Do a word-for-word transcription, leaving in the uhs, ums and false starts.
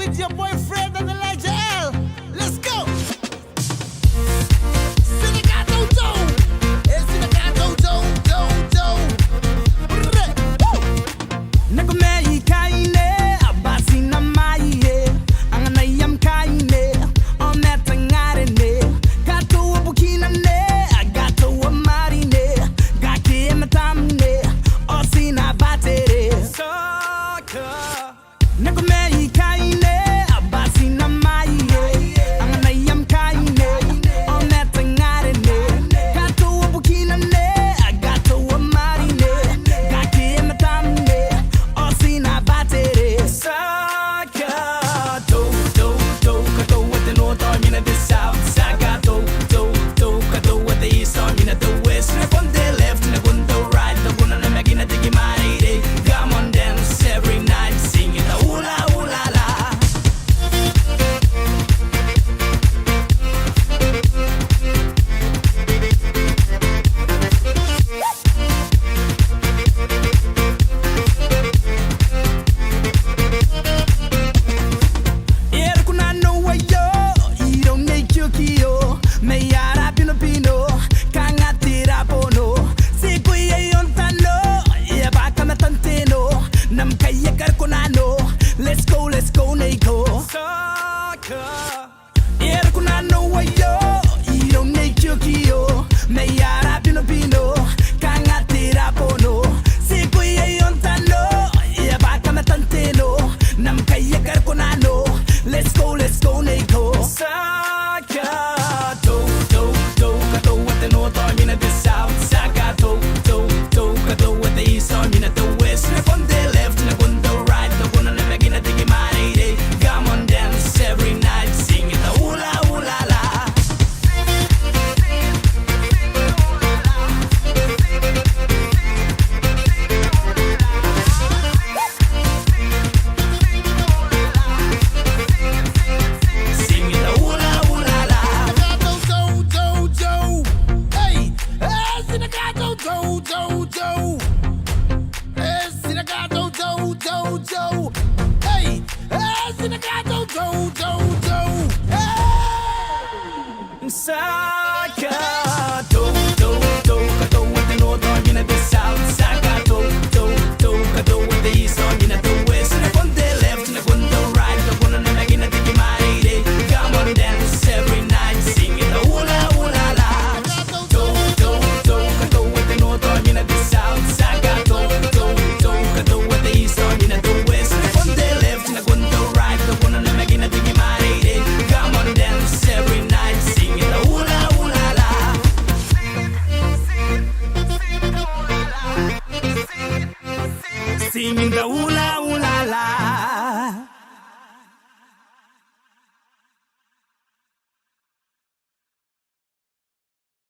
with your boyfriend and Elijah L. Let's go! Sinakato, do, do. E sinakato, do, do, do. Re, woo! Nako mai kaine, a bati na mai e. Anganai am kaine, ao ma tangarine. Kato a bukina ne, kato a marine. Kake matamne, ao ti na batere. Saka. Nako mai kaine, a bati na mai e. Anganai am kaine, ao ma tangarine. Kato a bukina ne, kato a marine. Kake matamne, ao ti na batere. Saka, tou, tou, tou, kato a te north, ao imwina te south. Saka, tou, tou, tou, kato a te east, ao imwina te west. Nakon te left, nakon te right, nakon ana makina te kimarere. Come on, dance every night, sing it, ooh la, ooh la la. E a roko nanou aio iroun Nei Kiokio, mai ara binobino, kanga te rabono. Ti ko iai ontano, e a baka matanteno. Nam kaia karako nano, let's go, let's go, nei ko. Saka. E a roko nanou aio iroun Nei Kiokio, mai ara binobino, kanga te rabono. Ti ko iai ontano, e a baka matanteno. Nam kaia karako nano, let's go, let's go, nei ko. Saka, tou, tou, tou, kato a te north, ao imwina te south. Saka, tou, tou, tou, kato a te east, ao imwina te west. Nakon te left, nakon te right, nakon ana makina te kimarere. Come on, dance every night, sing it, ooh la, ooh la la. Sing it, ooh la, ooh la la. Sinakato, do, do, do. Hey, hey, sinakato, do, do, do. Hey, sinakato, do, do, do. Hey, hey, sinakato, do, do, do. Hey! Saka, tou, tou, tou, kato a te north, ao imwina te south. Saka, tou, tou, tou, kato a te east, ao imwina te west. Nakon te left, nakon te right, nakon ana makina te kimarere. Come on, dance every night, sing it, ooh la, ooh la la. Tou, tou, tou, kato a te north, ao imwina te south. Saka, tou, tou, tou, kato a te east, ao imwina te west. Nakon te left, nakon te right, nakon ana makina te kimarere. Come on, dance every night, sing it, ooh la, ooh la la. Sing it, ooh